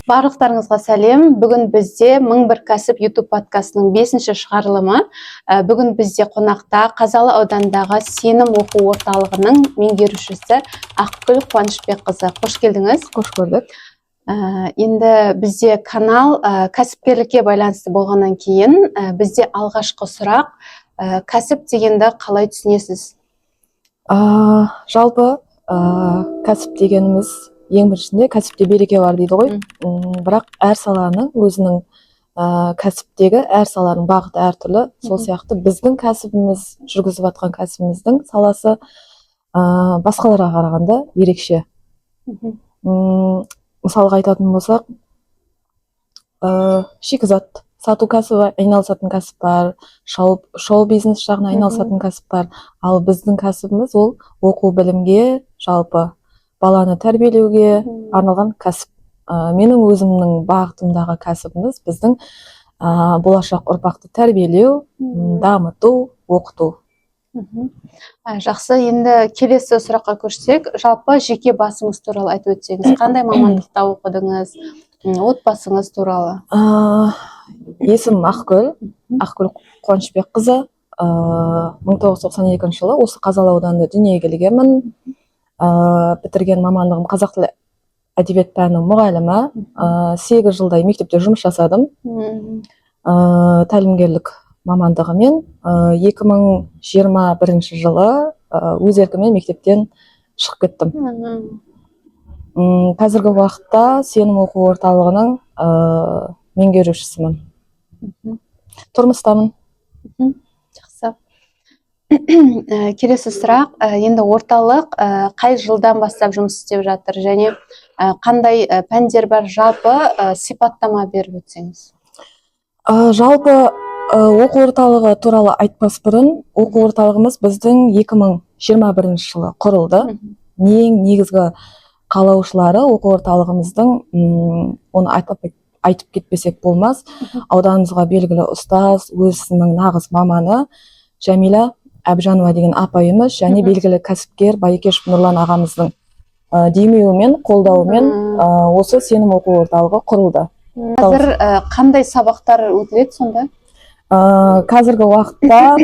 Барлықтарыңызға сәлем! Бүгін бізде «Мың бір кәсіп» YouTube подкастының бесінші шығарылымы. Бүгін бізде қонақта Қазалы ауданындағы «Сенім» оқу орталығының меңгерушісі Ақгүл Қуанышбекқызы. Қош келдіңіз! Қош көрдік! Енді бізде канал кәсіпкерлікке байланысты болғаннан кейін, бізде алғашқы сұрақ: кәсіп дегенді қалай түсінесіз? Жалпы кәсіп дегеніміз, ең біріншінде, кәсіпте береке бар дейді ғой. Бірақ әр саланың өзінің, кәсіптегі әр саланың бағыты әртүрлі. Сол сияқты біздің кәсібіміз, жүргізіп жатқан кәсібіміздің саласы басқаларға қарағанда ерекше. Мысалға айтатын болсақ, шикізат сату кәсібі айналысатын кәсіп бар, шоу бизнес жағына айналысатын кәсіп бар. Ал біздің кәсібіміз ол оқу білімге, жалпы баланы тәрбиелеуге арналған кәсіп. Менің өзімнің бағытымдағы кәсібіміз біздің болашақ ұрпақты тәрбиелеу, дамыту, оқыту. Жақсы, енді келесі сұраққа көшсек. Жалпы жеке басыңыз туралы айтып өтсеңіз, қандай мамандықта оқыдыңыз, отбасыңыз туралы. Есімім Ақгүл, Ақгүл Қуанышбекқызы. 1992 жылы осы Қазалы ауданында дүниеге келгенмін. Бітірген мамандығым қазақ тілі, әдебиет пәнінің мұғалімі. 8 жылдай мектепте жұмыс жасадым. Тәлімгерлік мамандығымен. 2021 жылы өз еркіммен мектептен шығып кеттім. Қазіргі уақытта «Сенім» оқу орталығының меңгерушісімін. Тұрмыстамын. Жақсы. Келесі сұрақ. Енді орталық қай жылдан бастап жұмыс істеп жатыр және қандай пәндер бар, жалпы сипаттама беріп өтсеңіз. Жалпы оқу орталығы туралы айтпас бұрын, оқу орталығымыз біздің 2021 жылы құрылды. Ең негізгі қалаушылары оқу орталығымыздың, оны айтып кетпесек болмас, ауданымызға белгілі ұстаз, өз ісінің нағыз маманы Жәмила Әбжанова деген апайымыз және белгілі кәсіпкер Байекешев Нұрлан ағамыздың демеуімен, қолдауымен осы «Сенім» оқу орталығы құрылды. Қазір қандай сабақтар өтіледі сонда? Қазіргі уақытта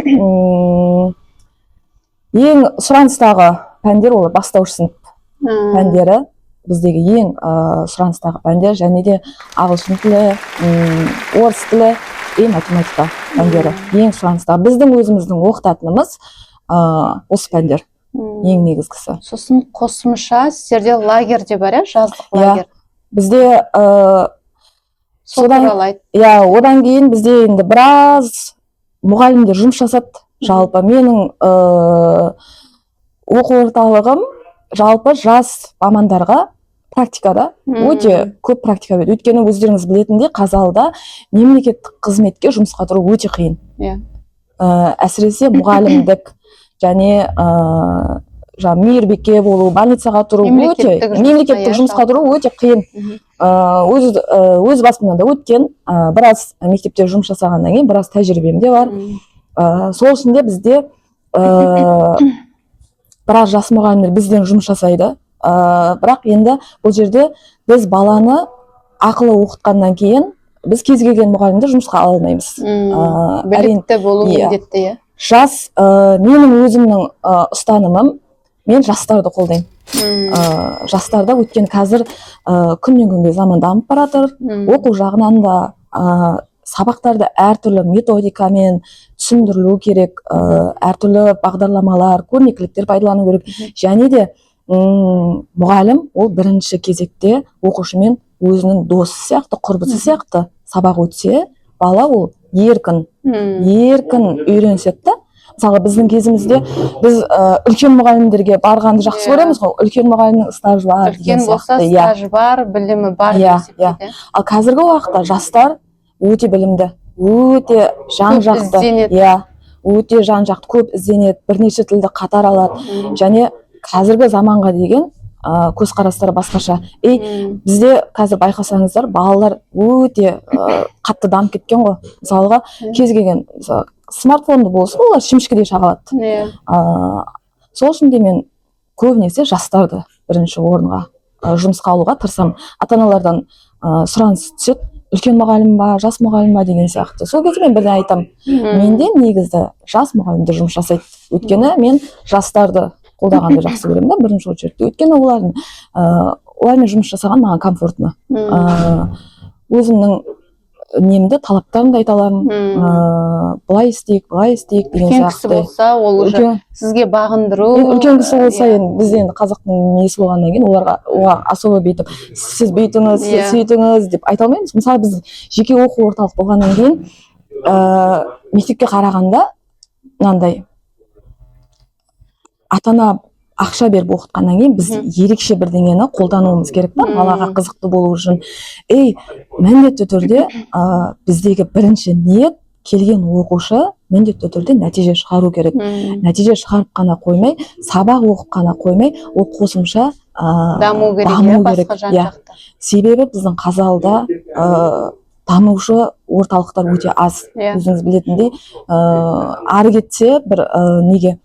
ең сұраныстағы пәндер ол бастауыш сынып пәндері, біздегі ең сұраныстағы пәндер, және де ағылшын тілі, орыс тілі и математика пәндері ең сұраныстағы. Біздің өзіміздің оқытатынымыз осы пәндер ең негізгісі. Сосын қосымша сіздерде лагерь де бар, иә, жаздық Иә. лагерь? Бізде Сол туралы айт. Иә, одан кейін бізде енді біраз мұғалімдер жұмыс жасады. Жалпы менің оқу орталығым жалпы жас мамандарға практикада өте көп практика береді, өйткені өздеріңіз білетіндей, Қазалыда мемлекеттік қызметке жұмысқа тұру өте қиын. Әсіресе мұғалімдік және жаңағы мейірбике болу, больницаға тұру өте Мемлекеттік жұмысқа, мемлекеттік иә, жұмысқа жалпы. тұру өте қиын. Өз басымнан да өткен, біраз мектепте жұмыс жасағаннан кейін біраз тәжірибем де бар. Сол үшін де бізде біраз жас мұғалімдер бізден жұмыс жасайды. Бірақ енді бұл жерде біз баланы ақылы оқытқаннан кейін біз кез келген мұғалімді жұмысқа ала алмаймыз. Әрине, Білікті болу иә. міндетті, иә. Жас, менің өзімнің ұстанымым, мен жастарды қолдаймын. Жастарда, өйткені қазір күннен күнге заман дамып бара жатыр. Оқу жағынан да сабақтарды әртүрлі методикамен түсіндірілу керек, әртүрлі бағдарламалар, көрнекіліктер пайдалану керек. Және де мұғалім ол бірінші кезекте оқушымен өзінің досы сияқты, құрбысы сияқты сабақ өтсе, бала ол еркін еркін үйреніседі да. Мысалы, біздің кезімізде біз үлкен мұғалімдерге барғанды жақсы көреміз ғой, үлкен мұғалімнің стажы бар деген Үлкен болса, сияқты, иә. стажы бар, білімі бар Иә, деп есептейді. Ал қазіргі уақытта жастар өте білімді, өте жан Көп жақты. ізденеді. Иә, өте жан жақты, көп ізденеді, бірнеше тілді қатар алады және қазіргі заманға деген көзқарастары басқаша. И бізде қазір байқасаңыздар, балалар өте қатты дамып кеткен ғой. Мысалға, кез келген, мысалы, смартфонды болсын, олар шімішкедей шаға алады. Сол үшін де мен көбінесе жастарды бірінші орынға жұмысқа алуға тырысамын. Ата аналардан Сұраныс түседі: үлкен мұғалім ба, жас мұғалім ба деген сияқты. Сол кезде мен бірден айтамын: менде негізі жас мұғалімдер жұмыс жасайды, өйткені мен жастарды қолдағанды жақсы көремін да, бірінші очередь те, өйткені олардың олармен жұмыс жасаған маған комфортно. Өзімнің немді, талаптарымды айта аламын, былай істейік, былай істейік деген Үлкен кісі сияқты. болса, ол уже Үлкен, сізге бағындыру. Енді үлкен кісі болса, иә. енді бізде, енді қазақтың несі болғаннан кейін, оларға оған особо бүйтіп «сіз бүйтіңіз, сіз сөйтіңіз» деп айта алмаймыз. Мысалы, біз жеке оқу орталық болғаннан кейін, мектепке қарағанда мынандай, ата ана ақша беріп оқытқаннан кейін, біз ерекше бірдеңені қолдануымыз керек та балаға қызықты болу үшін. Ей, міндетті түрде біздегі бірінші ниет: келген оқушы міндетті түрде нәтиже шығару керек. Нәтиже шығарып қана қоймай, сабақ оқып қана қоймай, ол қосымша даму керек, даму иә, керек, басқа жан иә. жақта. Себебі біздің Қазалыда дамушы орталықтар өте аз. Өзіңіз білетіндей, ары кетсе бір неге,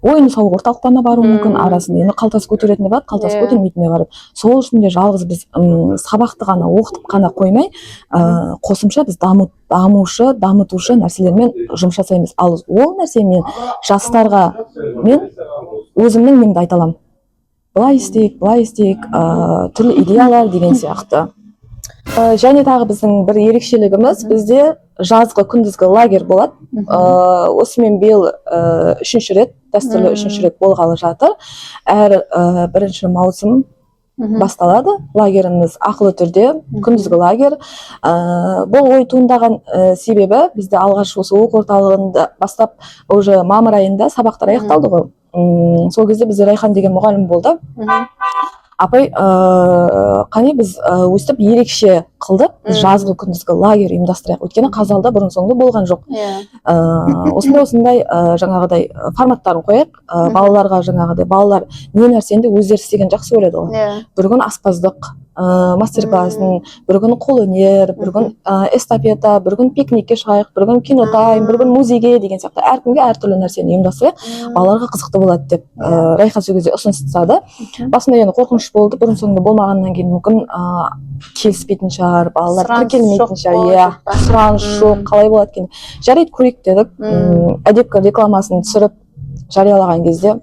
ойын сауық орталықтарына баруы мүмкін. Арасында енді қалтасы көтеретіні барады, қалтасы көтермейтіні барады. Сол үшін де жалғыз біз сабақты ғана оқытып қана қоймай, қосымша біз дамушы, дамытушы нәрселермен жұмыс жасаймыз. Ал ол нәрсе, мен жастарға, мен өзімнің немді айта аламын: былай істейік, былай істейік, түрлі идеялар деген сияқты. Және тағы біздің бір ерекшелігіміз: бізде жазғы күндізгі лагерь болады. Осымен биыл үшінші рет, дәстүрлі үшінші рет болғалы жатыр. Әр бірінші маусым басталады лагеріміз, ақылы түрде күндізгі лагерь. Бұл ой туындаған себебі, бізде алғаш осы оқу орталығында бастап, уже мамыр айында сабақтар аяқталды ғой. Сол кезде бізде Райхан деген мұғалім болды. Апай, қане, біз өстіп ерекше қылдық, біз жазғы күндізгі лагерь ұйымдастырайық, өйткені Қазалыда бұрын соңды болған жоқ. Осындай осындай жаңағыдай форматтарын қояйық балаларға. Жаңағыдай балалар не нәрсені де өздері істеген жақсы көреді ғой. Бір күн аспаздық мастер классын, бір күн қолөнер, бір күн эстафета, бір күн пикникке шығайық, бір күн кинотайм, бір күн музейге деген сияқты, әркімге әртүрлі нәрсені ұйымдастырайық, балаларға қызықты болады деп. Райхан сол кезде ұсыныс тастады. Басында енді қорқыныш болды, бұрын соңды болмағаннан кейін, мүмкін келіспейтін шығар балалар, Сұраныс тіркелмейтін жоқ шығар. қой Иә, деп па? сұраныс жоқ, қалай болады екен? Жарайды, көрейік дедік. Әдепкі рекламасын түсіріп жариялаған кезде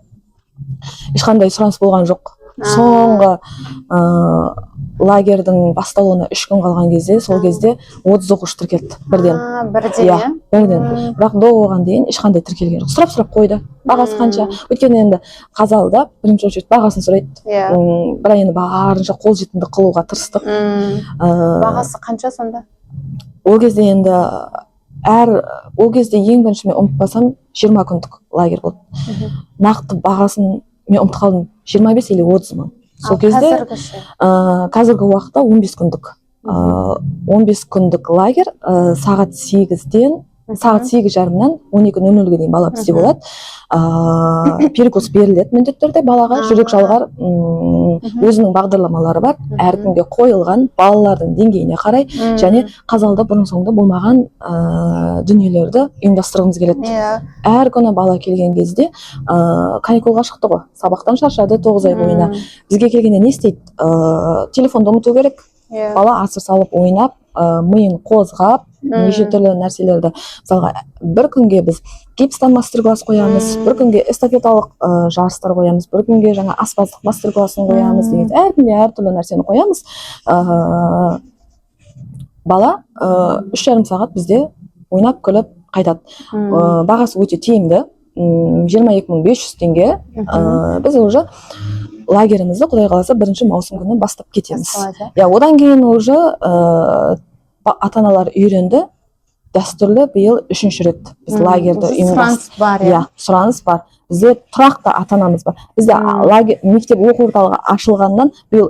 ешқандай сұраныс болған жоқ. Соңғы лагердің басталуына 3 күн қалған кезде, сол кезде 30 оқушы тіркелді бірден. А, бірден? Иә, Иә. бірден. Бірақ до оған дейін ешқандай тіркелген жоқ. Сұрап сұрап қойды: бағасы қанша? Өйткені енді Қазалыда бірінші очередь бағасын сұрайды. Бірақ енді барынша қолжетімді қылуға тырыстық. Бағасы қанша сонда? Ол кезде енді әр, ол кезде ең бірінші, мен ұмытпасам, 20 күндік лагерь болды. Нақты бағасын мен ұмытып қалдым, 25 или 30 мың сол Ал кезде. Қазіргі ше? Қазіргі уақытта 15 күндік, 15 күндік лагерь, сағат 8-ден, сағат 8:30-нан 12:00-ге дейін бала бізде болады. Перекус беріледі міндетті түрде балаға. Жүрек жалғар өзінің бағдарламалары бар, әркімге қойылған, балалардың деңгейіне қарай. Және Қазалыда бұрын соңды болмаған дүниелерді ұйымдастырғымыз келеді. Әр күні бала келген кезде, каникулға шықты ғой, сабақтан шаршады 9 ай бойына, бізге келгенде не істейді? Телефонды ұмыту керек. Бала асыр салып ойнап, миын қозғап, неше түрлі нәрселерді. Мысалға, бір күнге біз гипстан мастер класс қоямыз, бір күнге эстафеталық жарыстар қоямыз, бір күнге жаңа аспаздық мастер классын қоямыз деген, әркімге әртүрлі нәрсені қоямыз. Бала 3,5 сағат бізде ойнап күліп қайтады. Бағасы өте тиімді, 22 500 теңге. Біз уже лагерімізді, құдай қаласа, бірінші маусым күні бастап кетеміз. Басталады, иә? Иә, одан кейін уже ата аналар үйренді. Дәстүрлі биыл үшінші рет біз лагерді Уже ұйымдастырдық. сұраныс бар, Иә, сұраныс бар, бізде тұрақты ата анамыз бар. Бізде лагерь, мектеп, оқу орталығы ашылғаннан биыл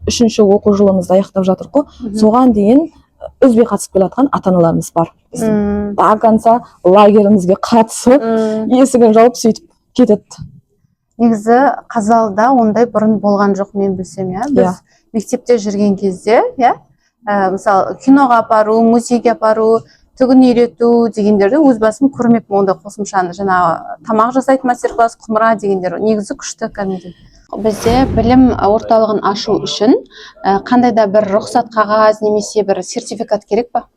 үшінші оқу жылымызды аяқтап жатырмық қой. Соған дейін үзбей қатысып келе жатқан ата аналарымыз бар біздің. До конца лагерімізге қатысып, есігін жауып, сөйтіп кетеді. Негізі Қазалыда ондай бұрын болған жоқ, мен білсем, иә. Біз мектепте жүрген кезде, иә, мысалы, киноға апару, музейге апару, тігін үйрету дегендерді өз басым көрмеппін ондай қосымшаны. Жаңағы тамақ жасайтын мастер класс, құмыра дегендер негізі күшті кәдімгідей. Бізде білім орталығын ашу үшін қандай да бір рұқсат қағаз немесе бір сертификат керек па?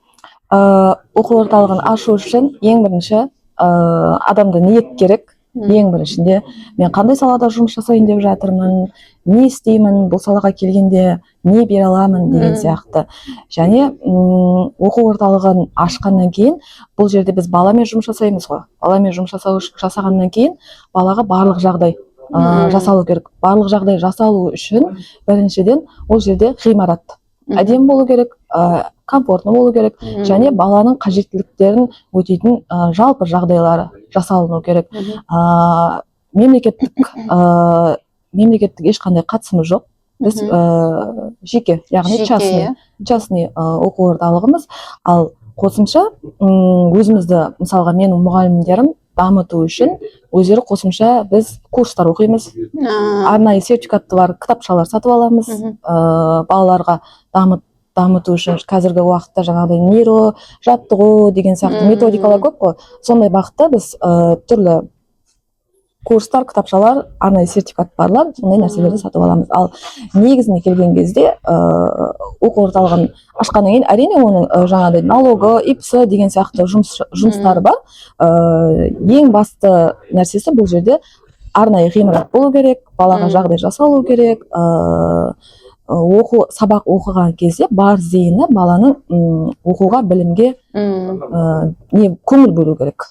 Оқу орталығын ашу үшін ең бірінші адамда ниет керек. Ең біріншінде, мен қандай салада жұмыс жасайын деп жатырмын, не істеймін, бұл салаға келгенде не бере аламын деген сияқты. Және оқу орталығын ашқаннан кейін, бұл жерде біз баламен жұмыс жасаймыз ғой. Баламен жұмыс жасағаннан кейін балаға барлық жағдай жасалу керек. Барлық жағдай жасалу үшін біріншіден ол жерде ғимарат әдемі болу керек, комфортно болу керек және баланың қажеттіліктерін өтейтін жалпы жағдайлары жасалыну керек. Мемлекеттік ешқандай қатысымыз жоқ біз, жеке, яғни Жеке, частный иә? частный оқу орталығымыз. Ал қосымша өзімізді, мысалға, менің мұғалімдерім дамыту үшін өздері қосымша біз курстар оқимыз, арнайы сертификаты бар кітапшалар сатып аламыз балаларға дамыту үшін. Қазіргі уақытта жаңағыдай нейро жаттығу деген сияқты методикалар көп қой. Сондай бағытта біз түрлі курстар, кітапшалар, арнайы сертификат барлар, сондай нәрселерді сатып аламыз. Ал негізіне келген кезде, оқу орталығын ашқаннан кейін, әрине, оның жаңағыдай налогы, ИП-сы деген сияқты жұмыстары бар. Ең басты нәрсесі, бұл жерде арнайы ғимарат болу керек, балаға жағдай жасалу керек. Оқу, сабақ оқыған кезде бар зейіні баланың оқуға, білімге не көңіл бөлу керек.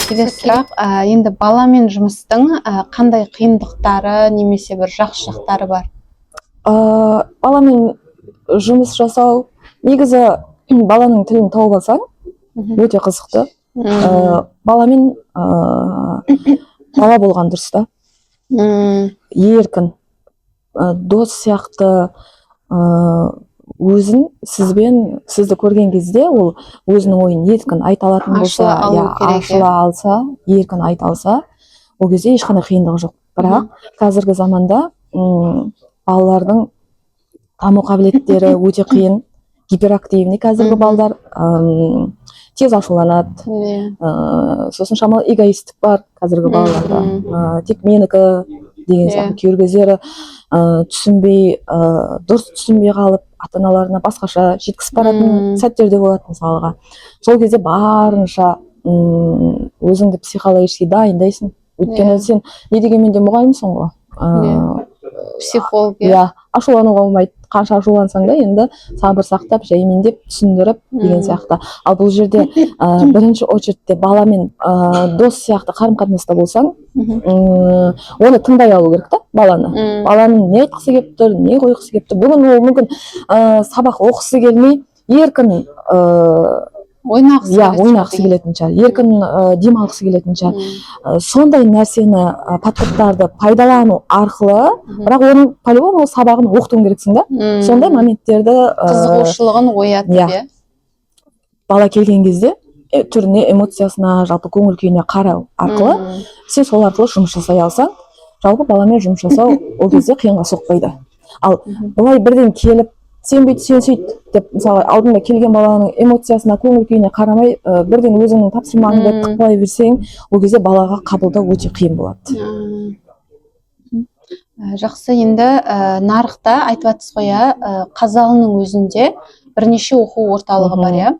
Келесі сұрақ. Енді баламен жұмыстың қандай қиындықтары немесе бір жақсы жақтары бар? Баламен жұмыс жасау негізі, баланың тілін тауып алсаң, өте қызықты. Баламен бала болған дұрыс та. Еркін, дос сияқты, өзін сізбен, сізді көрген кезде ол өзінің ойын еркін айта алатын болса, Ашыла алу иә, керек, иә. ашыла алса, еркін айта алса, ол кезде ешқандай қиындығы жоқ. Бірақ қазіргі заманда балалардың даму қабілеттері өте қиын, гиперактивный қазіргі балдар, тез ашуланады, сосын шамалы эгоисттік бар қазіргі балаларда, тек менікі деген сияқты. Кейбір кездері түсінбей, дұрыс түсінбей қалып, ата аналарына басқаша жеткізіп баратын сәттер де болады мысалға. Сол кезде барынша өзіңді психологически дайындайсың, өйткені сен не дегенмен де мұғалімсің ғой. Психолог, иә. Иә, ашулануға болмайды. Қанша ашулансаң да, енді сабыр сақтап, жаймендеп түсіндіріп деген сияқты. Ал бұл жерде бірінші очередьте баламен дос сияқты қарым қатынаста болсаң, оны тыңдай алу керек та баланы. Баланың не айтқысы келіп тұр, не қойғысы келіп тұр. Бүгін ол мүмкін сабақ оқығысы келмей, еркін ойнағысы иә, келетін ойнағысы шығар. келетін шығар, еркін демалғысы келетін шығар. Сондай нәрсені, подходтарды пайдалану арқылы, бірақ оның по любому сабағын оқытуың керексің да. Сондай моменттерді Қызығушылығын оятып, иә. иә. Бала келген кезде түріне, эмоциясына, жалпы көңіл күйіне қарау арқылы, сен сол арқылы жұмыс жасай алсаң, жалпы баламен жұмыс жасау ол кезде қиынға соқпайды. Ал былай бірден келіп, сен бүйт, сен сөйт деп, мысалы, алдында келген баланың эмоциясына, көңіл күйіне қарамай, бірден өзіңнің тапсырмаңды тықпай берсең, ол кезде балаға қабылдау өте қиын болады. Жақсы, енді нарықта айтып жатсыз ғой, иә, Қазалының өзінде бірнеше оқу орталығы бар, иә.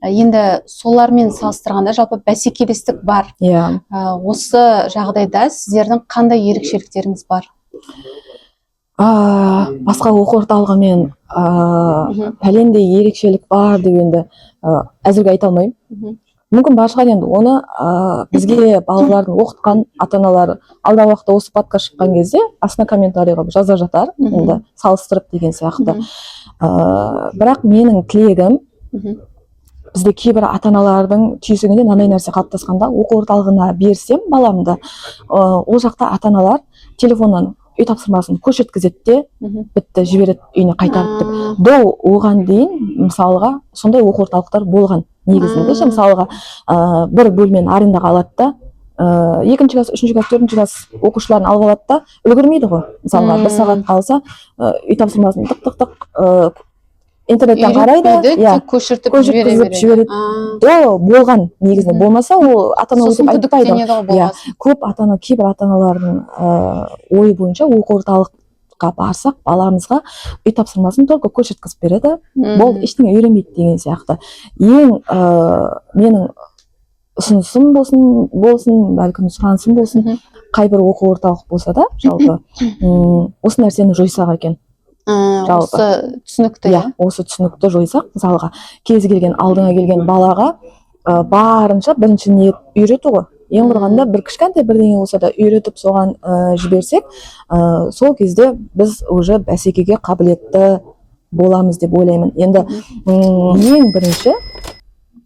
Енді солармен салыстырғанда жалпы бәсекелестік бар. Иә. Осы жағдайда сіздердің қандай ерекшеліктеріңіз бар? Басқа оқу орталығымен пәлендей ерекшелік бар деп енді әзірге айта алмаймын. Мүмкін, бар шығар. Енді оны бізге балалардың оқытқан ата аналары алдағы уақытта осы подкаст шыққан кезде астына комментарий қылып жаза жатар, енді салыстырып деген сияқты. Бірақ менің тілегім, бізде кейбір ата аналардың түйсігінде мынандай нәрсе қалыптасқан да: оқу орталығына берсем баламды, ол жақта ата аналар телефоннан үй тапсырмасын көшірткізеді де, бітті, жібереді үйіне қайтарып деп. До оған дейін, мысалға, сондай оқу орталықтар болған негізінде ше. Мысалға, бір бөлмені арендаға алады да, екінші класс, үшінші класс, төртінші класс оқушыларын алып алады да, үлгермейді ғой мысалға. Бір сағат қалса, үй тапсырмасын тық тық тық. Интернеттен қарайды, Үйретпейді, иә, тек көшіртіп жібере көшірткізіп береді. жібереді. Ол болған негізінде. Болмаса, ол ата ана Сосын өйтіп айтпайды. күдіктенеді ғой болғасын. Көп ата ана, кейбір ата аналардың ойы бойынша, оқу орталыққа барсақ, баламызға үй тапсырмасын только көшірткізіп береді, болды, ештеңе үйренбейді деген сияқты. Ең менің ұсынысым болсын, бәлкім, сұранысым болсын, қай бір оқу орталық болса да, жалпы осы нәрсені жойсақ екен. Жалпы. Осы түсінікті, иә. Иә. Осы түсінікті жойсақ, мысалға, кез келген алдыңа келген балаға барынша бірінші ниет үйрету ғой. Ең құрығанда, бір кішкентай бірдеңе болса да үйретіп, соған жіберсек, сол кезде біз уже бәсекеге қабілетті боламыз деп ойлаймын. Енді ең бірінші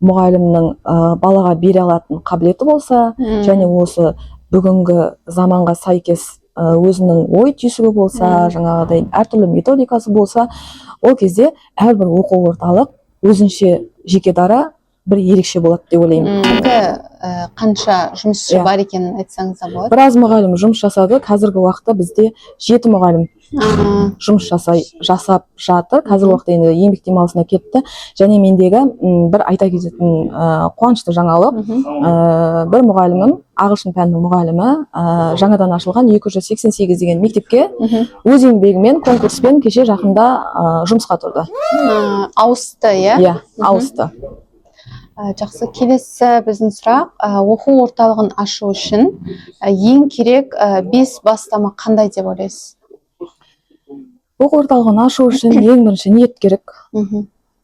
мұғалімнің балаға бере алатын қабілеті болса және осы бүгінгі заманға сәйкес өзінің ой түйсігі болса, жаңағыдай әртүрлі методикасы болса, ол кезде әрбір оқу орталық өзінше жеке дара, бір ерекше болады деп ойлаймын. Енді қанша жұмысшы бар екенін айтсаңыз да болады. Біраз мұғалім жұмыс жасады. Қазіргі уақытта бізде жеті мұғалім жұмыс жасап жатыр. Қазіргі уақытта енді еңбек демалысына кетті. Және мендегі бір айта кететін қуанышты жаңалық: бір мұғалімім, ағылшын пәнінің мұғалімі, жаңадан ашылған 288 деген мектепке өз еңбегімен, конкурспен кеше жақында жұмысқа тұрды. Ауысты, иә? Иә, ауысты. Жақсы, келесі біздің сұрақ: оқу орталығын ашу үшін ең керек бес бастама қандай деп ойлайсыз? Оқу орталығын ашу үшін ең бірінші ниет керек.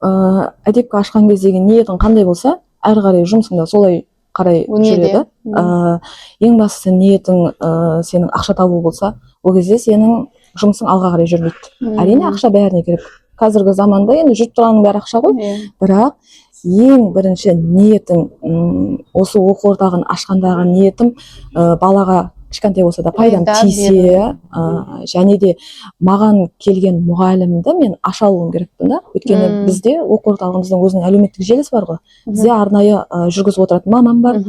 Әдепкі ашқан кездегі ниетің қандай болса, әрі қарай жұмысың да солай қарай Өнеді. жүреді. Ең бастысы, ниетің сенің ақша табу болса, ол кезде сенің жұмысың алға қарай жүрмейді. Әрине, ақша бәріне керек қазіргі заманда, енді жүріп тұрғанның бәрі ақша ғой. Бірақ ең бірінші ниетің, осы оқу орталығын ашқандағы ниетім балаға кішкентай болса да пайдам Пайда тисе, беру. Және де маған келген мұғалімді мен аша алуым керекпін да, өйткені бізде оқу орталығымыздың өзінің әлеуметтік желісі бар ғой, бізде арнайы жүргізіп отыратын маман бар.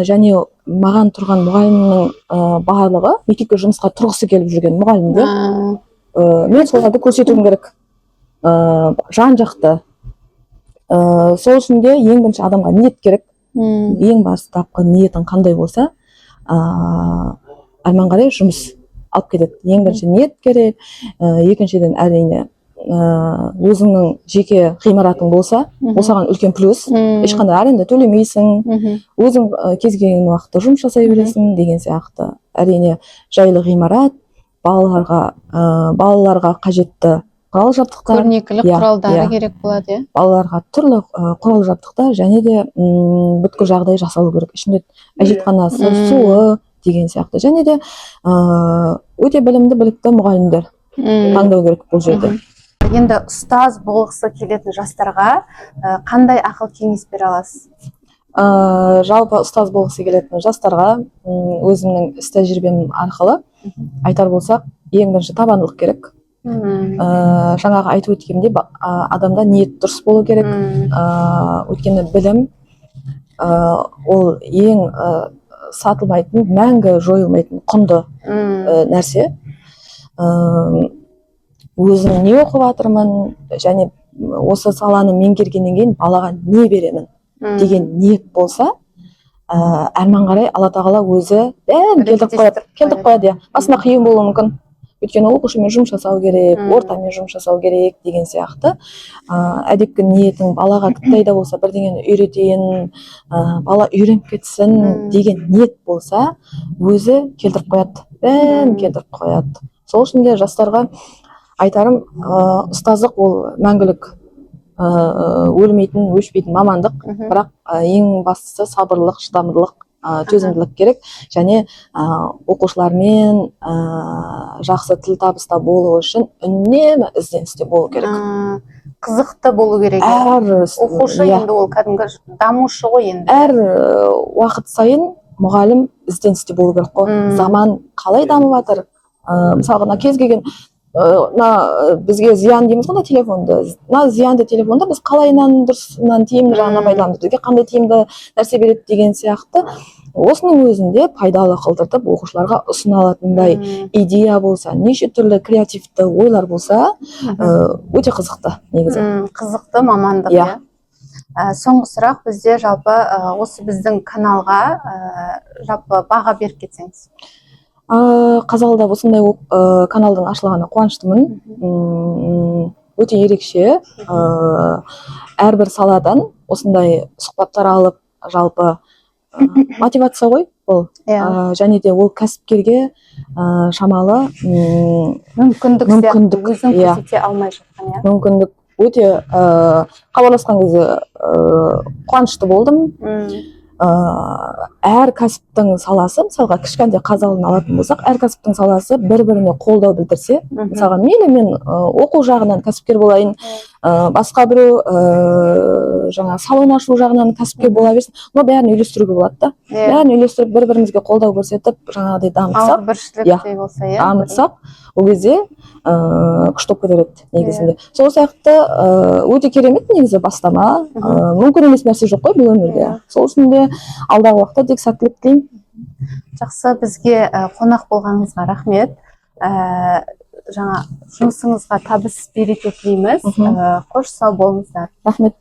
Және маған тұрған мұғалімнің барлығы мектепке жұмысқа тұрғысы келіп жүрген мұғалімдер. Мен соларды көрсетуім керек жан жақты. Сол үшін де ең бірінші адамға ниет керек. Ең бастапқы ниетің қандай болса, әрмен қарай жұмыс алып кетеді. Ең бірінші ниет керек. Екіншіден, әрине, өзіңнің жеке ғимаратың болса, ол саған үлкен плюс. Ешқандай аренда төлемейсің, өзің кез келген уақытта жұмыс жасай бересің деген сияқты. Әрине, жайлы ғимарат, балаларға қажетті құрал жабдықтар. Көрнекілік құралдары керек болады, иә. Балаларға түрлі құрал жабдықтар және де бүткіл жағдай жасалу керек, ішінде әжетханасы, суы деген сияқты. Және де өте білімді, білікті мұғалімдер таңдау керек бұл жерде. Енді ұстаз болғысы келетін жастарға қандай ақыл кеңес бере аласыз? Жалпы ұстаз болғысы келетін жастарға өзімнің іс тәжірибем арқылы айтар болсақ, ең бірінші табандылық керек. Жаңағы айтып өткенімдей, адамда ниет дұрыс болу керек. Өйткені білім ол ең сатылмайтын, мәңгі жойылмайтын құнды нәрсе. Өзім не оқып жатырмын және осы саланы меңгергеннен кейін балаға не беремін деген ниет болса, әрмен қарай Алла тағала өзі бәрін келтіріп қояды. Реттестіріп Келтіріп қояды, иә. Басында қиын болуы мүмкін, өйткені оқушымен жұмыс жасау керек, ортамен жұмыс жасау керек деген сияқты. Әдепкі ниетің балаға тіпті да болса бірдеңені үйретейін, бала үйреніп кетсін деген ниет болса, өзі келтіріп қояды, бәрін келтіріп қояды. Сол үшін де жастарға айтарым, ұстаздық ол мәңгілік, өлмейтін, өшпейтін мамандық. Бірақ ең бастысы сабырлық, шыдамдылық, төзімділік керек және оқушылармен жақсы тіл табыста болу үшін үнемі ізденісте болу керек. Қызықты болу керек, иә. Әр Оқушы енді ол кәдімгі дамушы ғой енді. Әр уақыт сайын мұғалім ізденісте болу керек қой. Заман қалай дамып жатыр, мысалға, мына кез келген Мына бізге зиян дейміз ғой мына телефонды, мына зиянды телефонды біз қалайынан дұрысынан, тиімді жағынан пайдаланамыз, бізге қандай тиімді нәрсе береді деген сияқты, осының өзінде пайдалы қылдыртып, оқушыларға ұсына алатындай идея болса, неше түрлі креативті ойлар болса, өте қызықты негізі. Қызықты мамандық. Иә. Иә. Соңғы сұрақ бізде жалпы осы біздің каналға жалпы баға беріп кетсеңіз. Қазалыда осындай каналдың ашылғанына қуаныштымын. Өте ерекше, әрбір саладан осындай сұхбаттар алып, жалпы мотивация ғой бұл. Және де ол кәсіпкерге шамалы мүмкіндік сияқты, мүмкіндік, өзін иә. көрсете алмай жатқан, иә. Мүмкіндік өте. Хабарласқан кезде қуанышты болдым. Әр кәсіптің саласы, мысалға, кішкентай Қазалыны алатын болсақ, әр кәсіптің саласы бір біріне қолдау білдірсе, мысалға, мейлі мен оқу жағынан кәсіпкер болайын, басқа біреу жаңа салон ашу жағынан кәсіпкер бола берсін, но бәрін үйлестіруге болады да. Бәрін үйлестіріп, бір бірімізге қолдау көрсетіп, жаңағыдай дамытсақ, Ауызбіршіліктей болса, иә. дамытсақ, ол кезде күшті болып кетер еді негізінде. Сол сияқты өте керемет негізі бастама. Мүмкін емес нәрсе жоқ қой бұл өмірде. Сол үшін де алдағы уақытта тек сәттілік тілеймін. Жақсы, бізге қонақ болғаныңызға рахмет. Жаңа жұмысыңызға табыс, береке тілейміз. Қош, сау болыңыздар. Рахмет.